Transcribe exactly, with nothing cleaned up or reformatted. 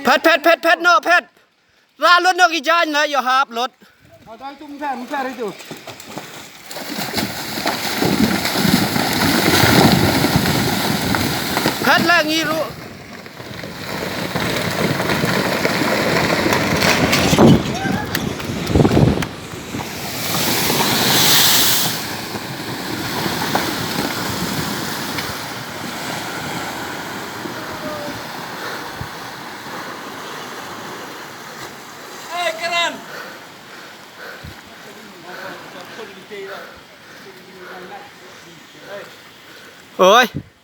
Phet, phet, phet, phet noh, phet. Rah lut noh ki jaiñ la, ïoh hap lut. Phet la ngi ruh. Oi.